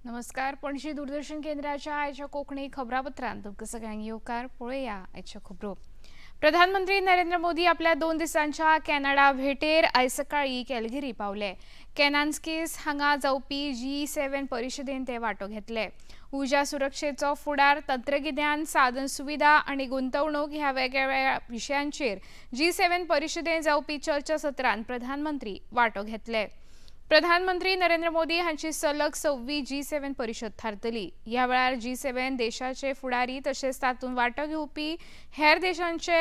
नमस्कार, पणजी दूरदर्शन केंद्राच्या आयच्या कोंकणी खबरापत्रांत तुमकां सगळ्यांक येवकार. पळोवया आयच्यो खबरो. प्रधानमंत्री नरेंद्र मोदी आपल्या 2 दिसांच्या कॅनडा भेटेर आयज सकाळीं कॅलगरी पावले. कॅनान्स्कीस हांगा जावपी G7 परिशदेन ते वांटो घेतले. उर्जा सुरक्षेचो फुडार, तंत्रगिन्यान, साधन सुविधा आनी गुंतवणूक ह्या वेगवेगळ्या विशयांचेर G7 परिशदेन जावपी चर्चा सत्रांत प्रधानमंत्री वांटो घेतले. प्रधानमंत्री नरेंद्र मोदी हांची सलग 6वी G7 परिशद थारतली. ह्या वेळार G7 देशाचे फुडारी तशेंच तातूंत वांटो घेवपी हेर देशांचे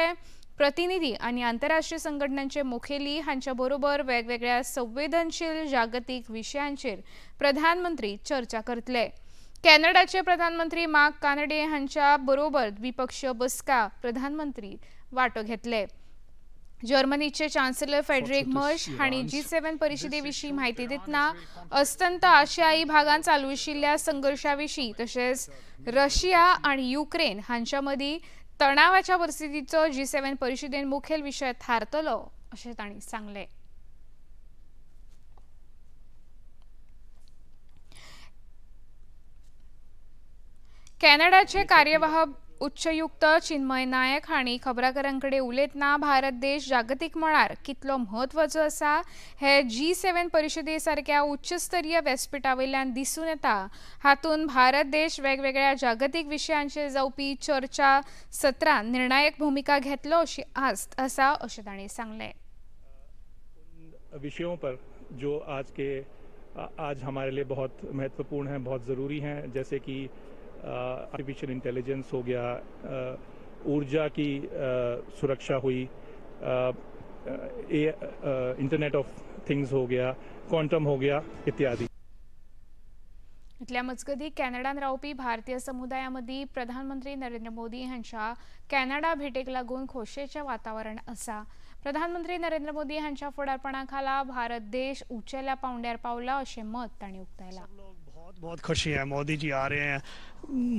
प्रतिनिधी आनी आंतरराष्ट्रीय संघटनांचे मुखेली हांच्या बरोबर वेगवेगळ्या संवेदनशील जागतीक विशयांचेर प्रधानमंत्री चर्चा करतले. कॅनडाचे प्रधानमंत्री मार्क कार्नी हांच्या बरोबर द्विपक्षीय बसका प्रधानमंत्री वांटो घेतले. जर्मनीचे चान्सलर फ्रेडरिक मर्श हांणी G7 परिशदे विशीं म्हायती दितना अस्तंत आशियाई भागांत चालू आशिल्ल्या संघर्शा विशीं तशेंच रशिया आनी युक्रेन हांच्या मदीं तणावाच्या परिस्थितीचो G7 परिशदेन मुखेल विशय थारतलो अशें तांणी सांगलें. कॅनडाचे कार्यवाहक उच्चायुक्त चिन्मय नायक हांणी खबराकारां कडेन उलयतना भारत देश जागतीक मळार कितलो म्हत्वाचो आसा हे G7 परिशदे सारक्या उच्चस्तरीय व्यासपीठा वयल्यान दिसून येता. हातूंत भारत देश वेगवेगळ्या जागतीक विशयांचेर जावपी चर्चा सत्रांत निर्णायक भूमिका घेतलो अशी आस्त आसा अशें तांणी सांगलें. विषयों पर जो आज हमारे लिए बहुत महत्वपूर्ण हैं, बहुत ज़रूरी हैं, जैसे कि आर्टिफिशियल इंटेलिजेंस हो गया, ऊर्जा की सुरक्षा हुई, इंटरनेट ऑफ थिंग्स हो गया, क्वांटम हो गया इत्यादि. इतल्या मजगतीं कॅनडान रावपी भारतीय समुदाया मदीं प्रधानमंत्री नरेंद्र मोदी हांच्या कॅनडा भेटेक लागून खोशयेचें वातावरण आसा. प्रधानमंत्री नरेंद्र मोदी हांच्या फुडारपणा खाला भारत देश उंचेल्या पांवड्यार पावला अशें मत तांणी उक्तायलां. बहुत बहुत खुशी है, मोदी जी आ रहे हैं.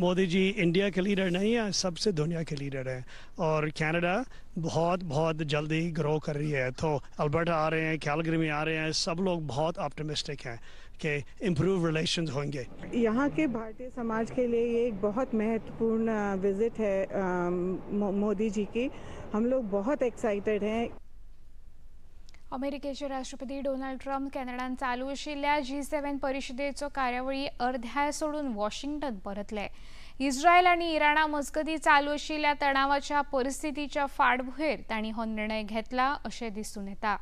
Modi ji India K leader नहीं है, सबसे दुनिया के लीडर हैं और कनाडा बहुत बहुत जल्दी ग्रो कर रही है. तो अल्बर्टा आ रहे हैं, कैलगरी में आ रहे हैं, सब लोग बहुत ऑप्टिमिस्टिक हैं कि इम्प्रूव रिलेशंस होंगे. यहाँ के भारतीय समाज के लिए ये एक बहुत महत्वपूर्ण विजिट है मोदी जी की. हम लोग बहुत एक्साइटेड हैं. अमेरिकेचे राष्ट्रपती डोनाल्ड ट्रम्प कॅनडान चालू आशिल्ल्या G7 परिशदेचो कार्यावळी अर्ध्यार सोडून वॉशिंग्टन परतले. इस्रायल आनी इराणा मजगतीं चालू आशिल्ल्या तणावाच्या परिस्थितीच्या फाटभुंयेर तांणी हो निर्णय घेतला अशें दिसून येता.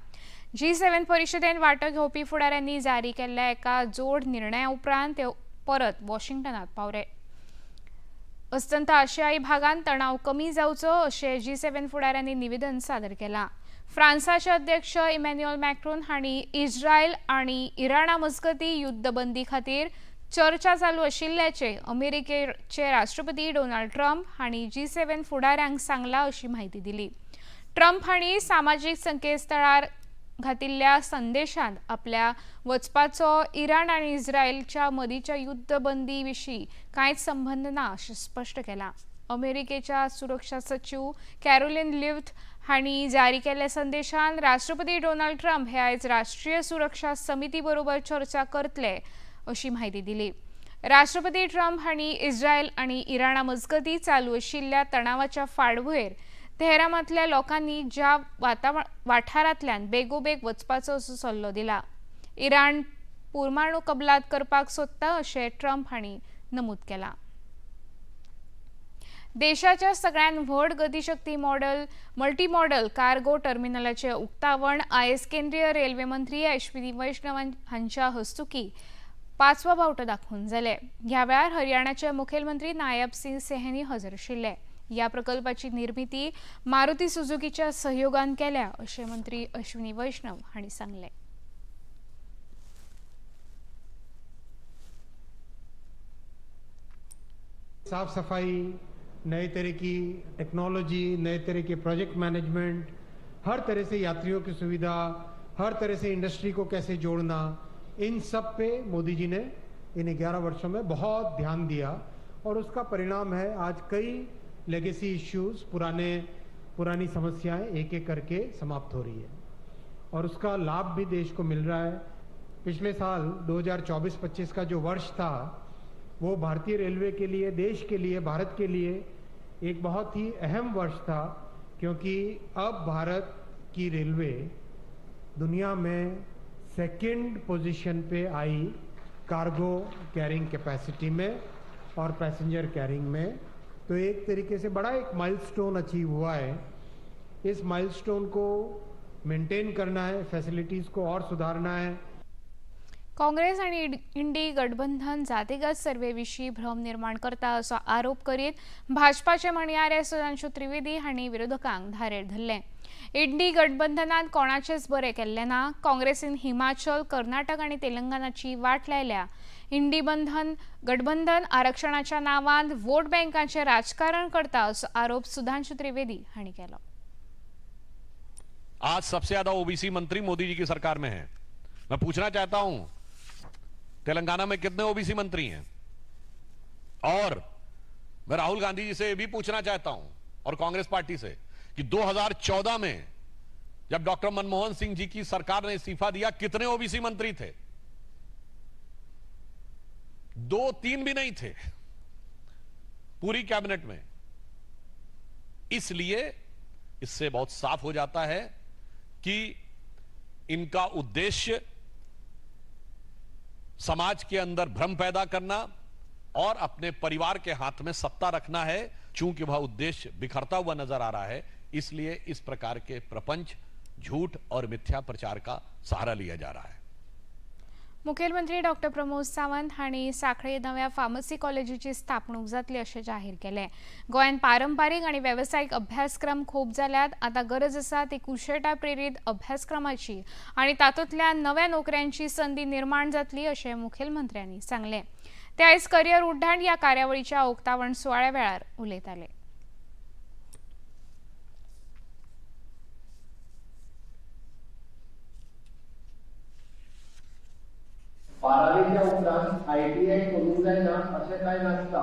G7 परिशदेन वांटो घेवपी फुडाऱ्यांनी जारी केल्ल्या एका जोड निर्णया उपरांत ते परत वॉशिंग्टनांत पावले. अस्तंत आशियाई भागांत तणाव कमी जावचो अशें G7 फुडाऱ्यांनी निवेदन सादर केलां. फ्रांसाचे अध्यक्ष इमॅन्युअल मॅक्रोन हांणी इस्रायल आनी इराणा मजगतीं युद्धबंदी खातीर चर्चा चालू आशिल्ल्याचें अमेरिकेचे राष्ट्रपती डोनाल्ड ट्रम्प हांणी G7 फुडाऱ्यांक सांगलां अशी म्हायती दिली. ट्रम्प हांणी सामाजीक संकेतस्थळार घातिल्ल्या संदेशांत आपल्या वचपाचो इराण आनी इस्रायलच्या मदींच्या युद्धबंदी विशीं कांयच संबंद ना अशें स्पश्ट केलां. अमेरिकेच्या सुरक्षा सचीव कॅरोलिन लिव्थ हांणी जारी केल्ल्या संदेशान राष्ट्रपती डोनाल्ड ट्रम्प हे आयज राष्ट्रीय सुरक्षा समिती बरोबर चर्चा करतले अशी म्हायती दिली. राष्ट्रपती ट्रम्प हांणी इस्रायल आनी इराणा मजगतीं चालू आशिल्ल्या तणावाच्या फाटभुंयेर तेहरानांतल्या लोकांनी ज्या वाठारांतल्यान बेगोबेग वचपाचो असो सल्लो दिला. इराण परमाणू कबलात करपाक सोदता अशें ट्रम्प हांणी नमूद केलां. देशाच्या सगळ्यात व्हड गतिशक्ती मॉडल मल्टीमॉडल कार्गो टर्मिनलाचे उक्तावण आयज केंद्रीय रेल्वे मंत्री अश्विनी वैष्णव हांच्या हस्तुकी 5वो बावटो दाखोवन जाले. ह्या वेळार हरियाणाचे मुखेलमंत्री नायब सिंग सैनी हजर आशिल्ले. ह्या प्रकल्पाची निर्मिती मारुती सुझुकीच्या सहयोगान केल्या अशें मंत्री अश्विनी वैष्णव हांणी सांगलें. साफ सफाई, नए तरह की टेक्नोलॉजी, नए तरह के प्रोजेक्ट मैनेजमेंट, हर तरह से यात्रियों की सुविधा, हर तरह से इंडस्ट्री को कैसे जोड़ना, in sub pay Modi ji ने इन 11 वर्षों में बहुत ध्यान दिया और उसका परिणाम है आज कई लेगेसी इश्यूज, पुरानी समस्याएं एक एक करके समाप्त हो रही है और उसका लाभ भी देश को मिल रहा है। पिछले साल 2024-25 का जो वर्ष था वो भारतीय रेलवे के लिए, देश के लिए, भारत के लिए एक बहुत ही अहम वर्ष था, क्योंकि अब भारत की रेलवे दुनिया में सेकंड पोजीशन पे आई कार्गो कैरिंग कैपेसिटी में और पैसेंजर कैरिंग में। तो एक तरीके से बड़ा एक माइलस्टोन अचीव हुआ है। इस माइलस्टोन को मेंटेन करना है, फैसिलिटीज़ को और सुधारना है। काँग्रेस आणि इंडी गठबंधन जातीगत सर्वेविशीं भ्रम निर्माण करता असो आरोप करीत भाजपाचे म्हणयारे सुधांशु त्रिवेदी हांणी विरोधकांक धारेर धरले। इंडी गठबंधनान कोणाचेच बरें केल्लें ना। काँग्रेसीन हिमाचल, कर्नाटक आनी तेलंगणाची वाट लायल्या। इंडी गठबंधन आरक्षणाच्या नांवान वोट बँकांचें राजकारण करता असो आरोप सुधांशु त्रिवेदी हांणी केलो। आज सबसे ज्यादा ओबीसी मंत्री मोदी जी की सरकार में है। मैं पूछना चाहता हूं, तेलंगाना में कितने ओबीसी मंत्री हैं? और मैं राहुल गांधी जी से भी पूछना चाहता हूं और कांग्रेस पार्टी से कि 2014 में जब डॉक्टर मनमोहन सिंह जी की सरकार ने इस्तीफा दिया, कितने ओबीसी मंत्री थे? 2-3 भी नहीं थे पूरी कैबिनेट में। इसलिए इससे बहुत साफ हो जाता है कि इनका उद्देश्य समाज के अंदर भ्रम पैदा करना और अपने परिवार के हाथ में सत्ता रखना है। चूंकि वह उद्देश्य बिखरता हुआ नजर आ रहा है, इसलिए इस प्रकार के प्रपंच, झूठ और मिथ्या प्रचार का सहारा लिया जा रहा है। मुख्यमंत्री डॉक्टर प्रमोद सावंत हांणी सांखळे नव्या फार्मसी कॉलेजीची स्थापणूक जातली अशें जाहीर केलें। गोंयांत पारंपारीक आनी वेवसायीक अभ्यासक्रम खूब जाल्यात, आतां गरज आसा ती कुशळटाय प्रेरीत अभ्यासक्रमाची आनी तातूंतल्यान नव्या नोकऱ्यांची संदी निर्माण जातली अशें मुखेलमंत्र्यांनी सांगलें। ते आयज करियर उड्डाण ह्या कार्यावळीच्या उक्तावण सुवाळ्या वेळार उलयताले। बारावीच्या उपरांत ITI करूंक जायना अशें कांय नासता।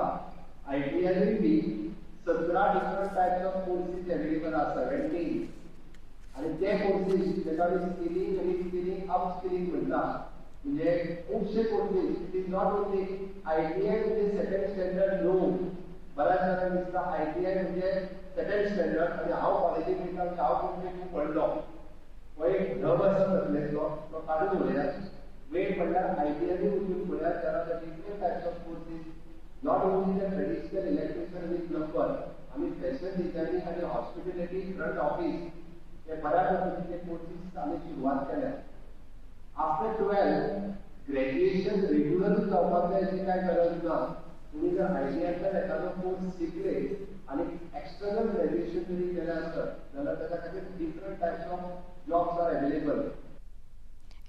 ITI B 17 different types of courses available आसा, 17। आनी ते कोर्सीस ताका आमी स्किलिंग, रिस्किलिंग, अपस्किलिंग म्हणटा। म्हणजे खुबशे courses, it is not only ITI म्हणजे सेकंड स्टँडर्ड न्हू। बऱ्याच जाणांक दिसता ITI म्हणजे सेकंड स्टँडर्ड आनी हांव कॉलेजीक वयता म्हणजे हांव कोण खूब व्हडलो, हो एक भ्रम आसा तकलेंतलो, तो काडून उडयात। वेळ म्हणल्यार ITI वचून पळयात, there are different types of courses, not only the traditional electrician with plumber, आमी फॅशन डिझायनिंग आनी हॉस्पिटॅलिटी फ्रंट ऑफिस हे बऱ्या पद्दतीचे कोर्सीस आमी सुरवात केल्या। आफ्टर 12 ग्रॅज्युएशन रेग्युलरूच जावपाक जाय अशी कांय गरज ना। तुमी जर ITI एखादो कोर्स शिकले आनी एक्सटर्नल ग्रॅज्युएशन जरी केलें आसत जाल्यार ताच्या खातीर different types of jobs are available.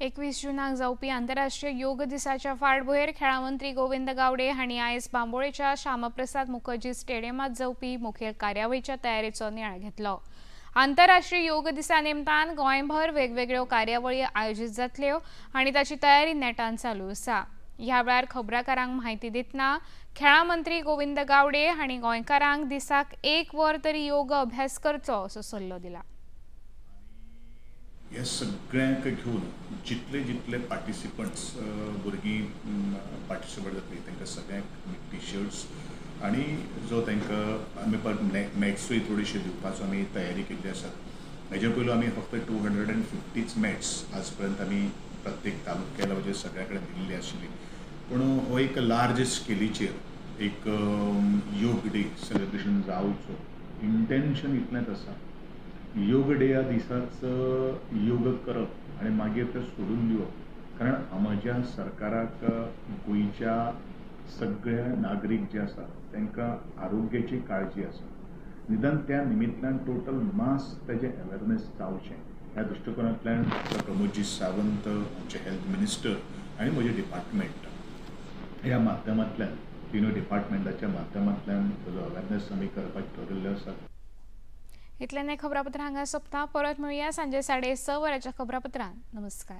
21 जूनाक जावपी आंतरराष्ट्रीय योग दिसाच्या फाटभुंयेर खेळां मंत्री गोविंद गावडे हांणी आयज बांबोळेच्या श्यामाप्रसाद मुखर्जी स्टेडियमांत जावपी मुखेल कार्यावळीच्या तयारेचो नियाळ घेतलो। आंतरराष्ट्रीय योग दिसा निमतान गोंयभर वेगवेगळ्यो कार्यावळी आयोजीत जातल्यो आनी ताची तयारी नेटान चालू आसा। ह्या वेळार खबराकारांक म्हायती दितना खेळां मंत्री गोविंद गावडे हांणी गोंयकारांक दिसाक 1 वर तरी योग अभ्यास करचो असो सल्लो दिला। हे सगळ्यांक घेवन जितले जितले पार्टिसिपंट्स भुरगीं पार्टिसिपेट जातली तांकां सगळ्यांक टी शर्ट्स आनी जो तांकां आमी मॅट्सूय थोडीशी दिवपाचो आमी तयारी केल्ली आसा। हेजे पयलू आमी फक्त 250 मॅट्स आज पर्यंत आमी प्रत्येक तालुक्याला म्हणजे सगळ्या कडेन दिल्ली आशिल्ली, पूण हो एक लार्ज स्केलीचेर एक योग डे सेलिब्रेशन जावचो इंटेन्शन इतलेंच आसा। योग डे दिसाच योग करप आनी मागीर तें सोडून दिवप, कारण म्हज्या सरकाराक गोंयच्या सगळ्या नागरीक जे आसा तांकां आरोग्याची काळजी आसा, निदान त्या निमित्तान टोटल मास ताजें अवेरनेस जावचें ह्या दृश्टिकोनांतल्यान प्रमोदजी सावंत आमचे हेल्थ मिनिस्टर आनी म्हजें डिपार्टमेंट ह्या माध्यमांतल्यान तिनूय डिपार्टमेंटाच्या माध्यमांतल्यान ताजो अवेरनेस आमी करपाक ठरयल्लें आसा। इतल्यान खबरापत्र हांगा सोंपता। परत मेळुया सांजे 6:30 वरांच्या खबरापत्रान। नमस्कार।